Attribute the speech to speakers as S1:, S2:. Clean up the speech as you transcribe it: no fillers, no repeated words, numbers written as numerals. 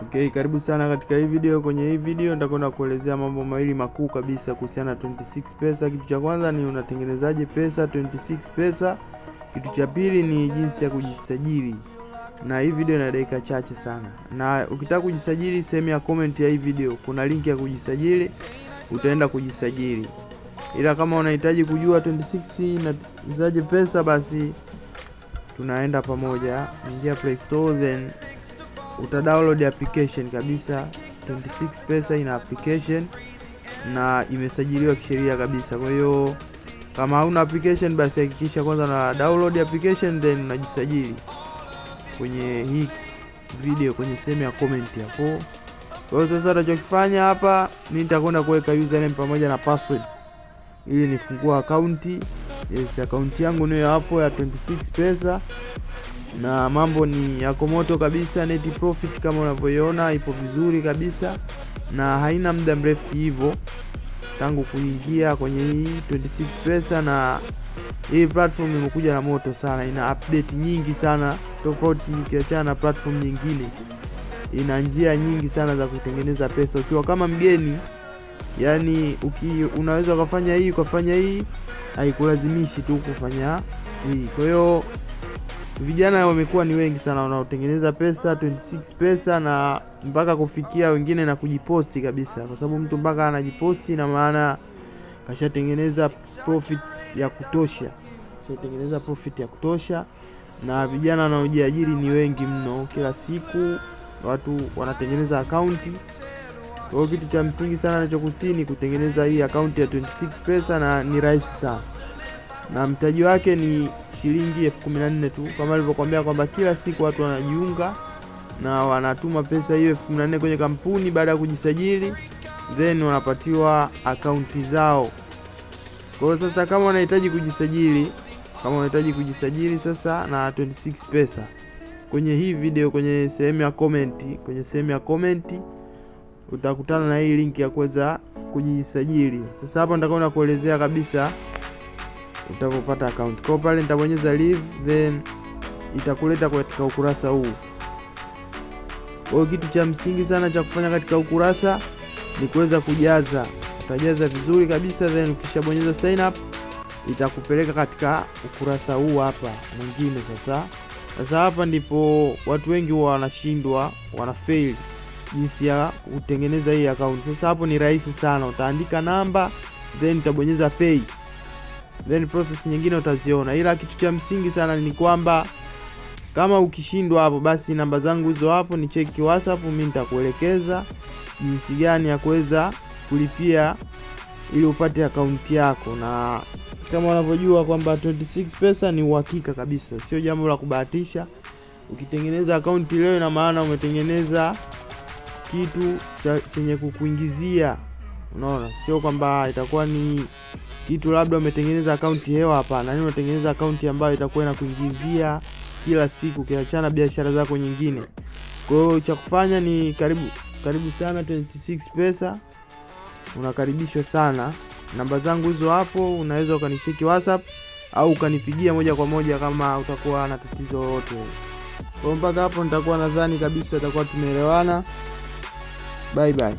S1: Okay, karibu sana katika hii video. Kwenye hii video nitakwenda kuelezea mambo mawili makuu kabisa kuhusiana na 26 Pesa. Kitu cha kwanza ni unatengenezaje pesa 26 Pesa. Kitu cha pili ni jinsi ya kujisajili, na hii video ina dakika chache sana. Na ukitaka kujisajili, sehemu ya comment ya hii video kuna link ya kujisajili, utaenda kujisajili. Ila kama unahitaji kujua 26 inatengenezaje pesa, basi tunaenda pamoja. Ingia Play Store, then uta download application kabisa. 26 Pesa ina application na imesajiliwa kisheria kabisa. Kwa hiyo kama hauna application, basi hakikisha kwanza na download application, then unajisajili kwenye hii video kwenye sehemu ya comment hapo. Kwa hiyo sasa utachokifanya hapa, mimi nitakwenda kuweka username pamoja na password ili nifungue akaunti. Yes, akaunti yangu niyo hapo ya 26 Pesa na mambo ni yako moto kabisa. Net profit kama unavyoiona ipo vizuri kabisa na haina muda mrefu hivyo tangu kuingia kwenye hii 26 Pesa, na hii platform imekuja na moto sana, ina update nyingi sana tofauti ukiachana na platform nyingine. Ina njia nyingi sana za kutengeneza pesa ukiwa kama mgeni, yani unaweza ukafanya hii ukafanya hii, haikulazimishi tu kufanya hii. Kwa hiyo vijana wamekuwa ni wengi sana wanaotengeneza pesa 26 Pesa na mpaka kufikia wengine na kujiposti kabisa, kwa sababu mtu mpaka anajiposti na maana kashatengeneza profit ya kutosha, kashatengeneza profit ya kutosha. Na vijana wanaojiajiri ni wengi mno, kila siku watu wanatengeneza akaunti. Kwa hiyo kitu cha msingi sana nachokusii ni kutengeneza hii akaunti ya 26 Pesa, na ni rahisi sana na mtaji wake ni shilingi 14,000 tu, kama nilivyokuambia kwamba kila siku watu wanajiunga na wanatuma pesa hiyo 14,000 kwenye kampuni baada ya kujisajili, then wanapatiwa akaunti zao. Kwa hiyo sasa, kama unahitaji kujisajili, kama unahitaji kujisajili sasa na 26 Pesa, kwenye hii video, kwenye sehemu ya comment, kwenye sehemu ya comment utakutana na hii link ya kuweza kujisajili. Sasa hapa nitakwenda kuelezea kabisa utapopata account. Kwa pale nitabonyeza live, then itakuleta katika ukurasa huu. Kwa hiyo kitu cha msingi sana cha kufanya katika ukurasa ni kuweza kujaza, utajaza vizuri kabisa, then ukishabonyeza sign up itakupeleka katika ukurasa huu hapa mwingine. Sasa hapa ndipo watu wengi huwa wanashindwa, wana fail jinsi ya kutengeneza hii account. Sasa hapo ni rahisi sana, utaandika namba then utabonyeza pay, then process nyingine utaziona, ila kitu cha msingi sana ni kwamba kama ukishindwa hapo, basi namba zangu hizo hapo, ni cheki WhatsApp, mimi nitakuelekeza jinsi gani ya kuweza kulipia ili upate akaunti yako, na kama unavyojua kwamba 26 Pesa ni uhakika kabisa, sio jambo la kubahatisha. Ukitengeneza akaunti leo, ina maana umetengeneza kitu chenye kukuingizia, unaona, sio kwamba itakuwa ni kitu labda umetengeneza akaunti hewa. Hapana, yani unatengeneza akaunti ambayo itakuwa inakuingizia kila siku, ukiachana biashara zako nyingine. Kwa hiyo cha kufanya ni karibu karibu sana 26 Pesa, unakaribishwa sana. Namba zangu hizo hapo, unaweza ukanicheki WhatsApp au ukanipigia moja kwa moja kama utakuwa na tatizo lolote. Kwa mpaka hapo nitakuwa nadhani kabisa itakuwa tumeelewana. Bye bye.